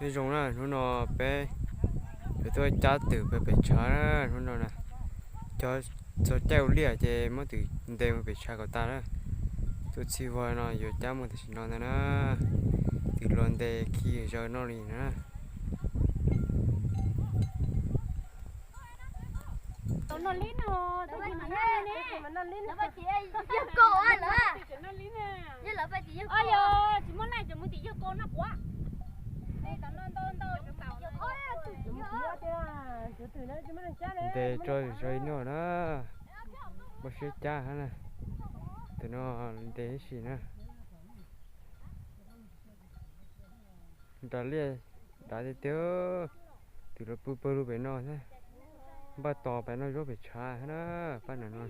Nyob zoo na, hnub no peb, peb tuaj cab twm pem pem tshav na, hnub no na, cog txog caij ua liaj ces muab twm ntes mus pem tshav kom tas na. Tuaj txhij vog no yuav cab mus tam sim no ntag na, twm los ntes khi zaws noj li na. Ntes tso zaws noj na, muaj siab cab hab na, tus no ntes ib sim na. Nram liaj dav tiag tiag, twm los pw pawg lug pem no thiab, npaj tos pem noj zaub pem tshav hab na, pab nam no.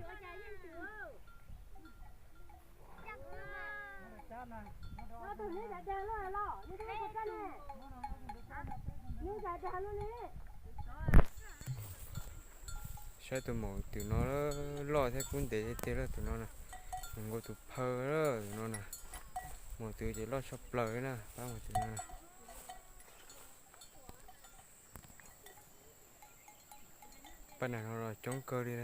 Saib tus maum twm no loj thiab kub ntev tiag tiag lawm tus no na, nkaus tus phaw lawm tus no na, maum twm ces loj tshaj plaws na, pab maum twm no na. Pab nam no los coob kawg li,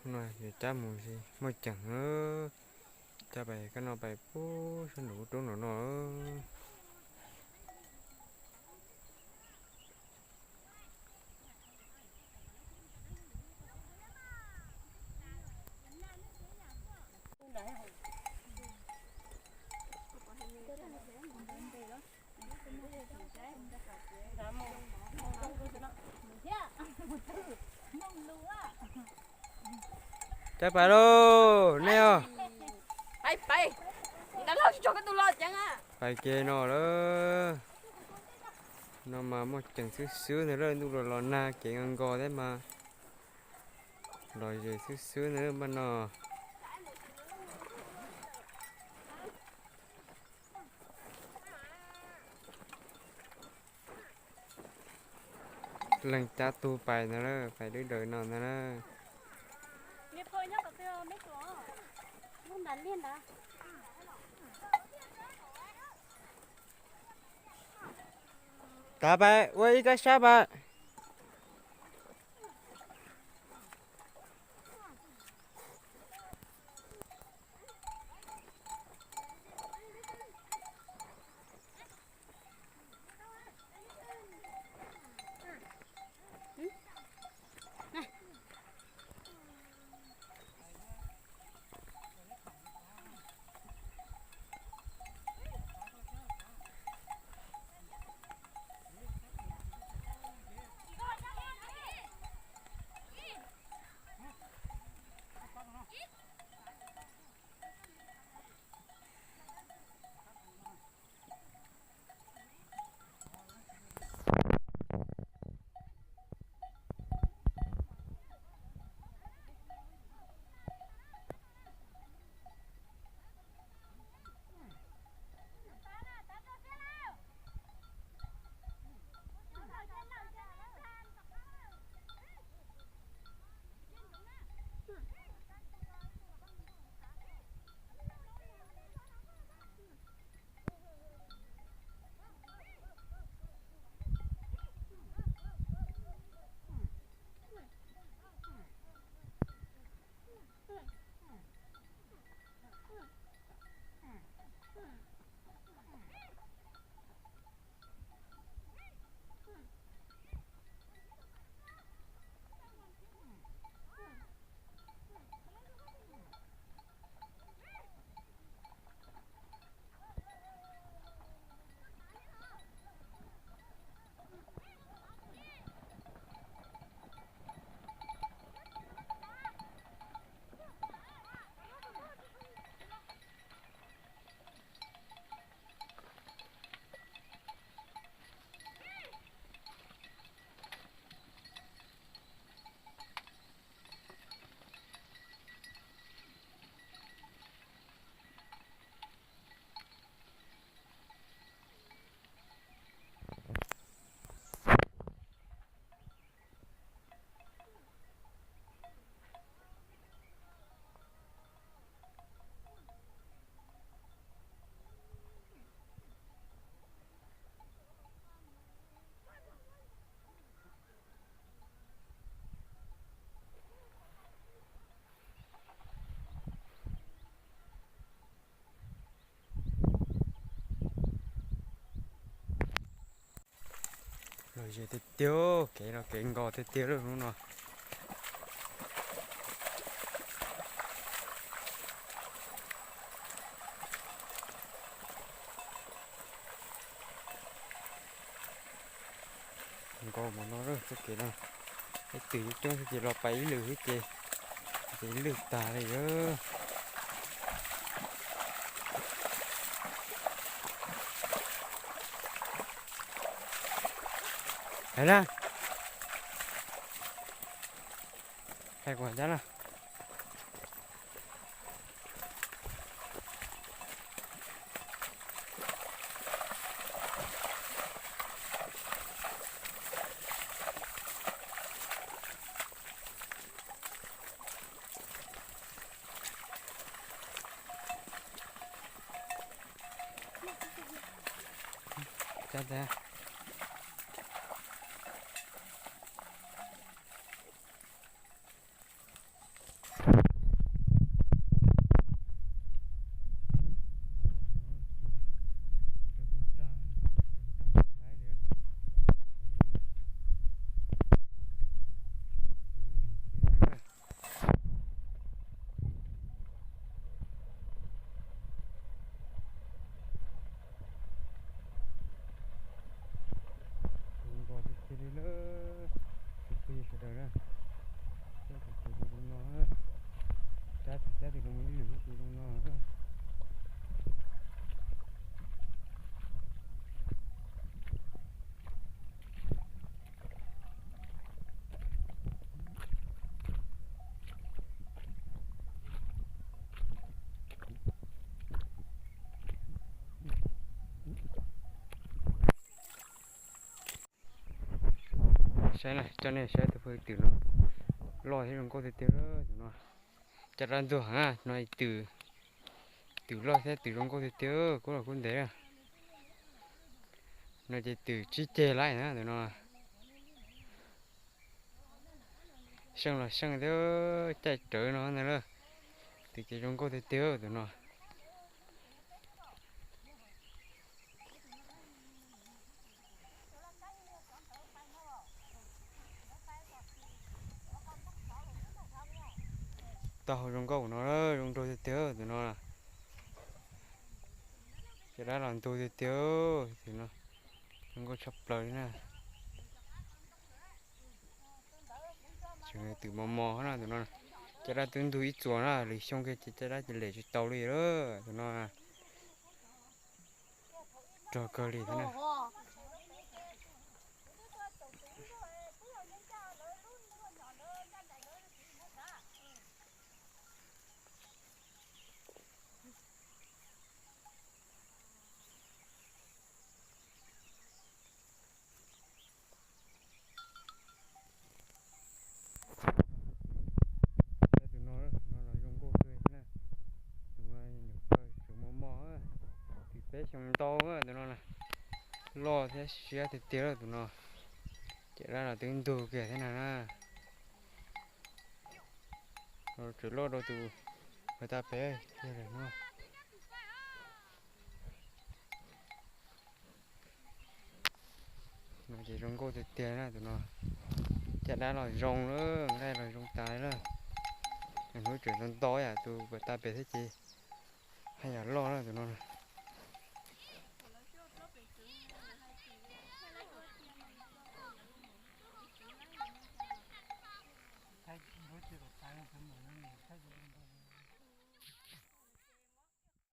hnub no yuav cab mus muaj ceem, cab pais kab no pais pub sab nraum ub roob nraum no. Cab pais lauj nej os. Pais kiag no lawm. No mas muaj ceem xwb xwb ntag lawm, ntuj los los nag kev nkaus nkaus thiab mas los ze xwb xwb ntag lawm npaj no. Leej cab tug pais ntag lawm, pais dawb daws no ntag na. Tav pais ua ib kab sab pais. Ze tiag tiag, kev no kev nkos tiag tiag lawm hnub no. Nkos mus no lawm txoj kev no, ib tug coob coob xwb ces los pais ib lwm xwb ces, ces lwj tag li lawm. Hais na, hais kuv hais cab na. Cab ntag. Zoo nkauj tiag tiag li lawm, tus plig sawv daws na. Cab tus tus zoo no, cab tus cab tus zoo ib lwm tus zoo no. Saib na, coj nej saib tus phooj ywg twm no, loj thiab zoo nkauj tiag tiag tus no. Caj dab ntxuag na no, twm, twm loj thiab twm zoo nkauj tiag tiag, kub los kub ntev. No ces twm tsib ceg laib na tus no. Seej los seej thiab, caij rawv no ntag lauj. Twm ces zoo nkauj tiag tiag tus no. Taub hau zoo nkauj no, zoo nraug tiag tiag tus no. Caj dab los ntug tiag tiag, tus no zoo nkauj tshaj plaws li na. Tseem twm mos mos na tus no. Caj dab twb ntug ib txuas na, lwm xyoo kiag ces caj dab ces lem tsis tau li lawm tus no. Rog kawg li thiab na. Tus no, tus no los zoo nkauj kawg thiab na. Tus no nyuam qhuav tseem mos mos, twm peb xyoo ntau tus no na. Loj thiab siab tiag tiag tus no. Caj dab los twb ntug kiag thiab na. Tseem loj rau tus puag ta pem kiag lawm no. No ces zoo nkauj tiag tiag na tus no. Caj dab los zoo lawm, nqaij los zoo tas lawm. Hnub tseem ntau ntau yam tus puag ta pem thiab ces haj yam loj na tus no.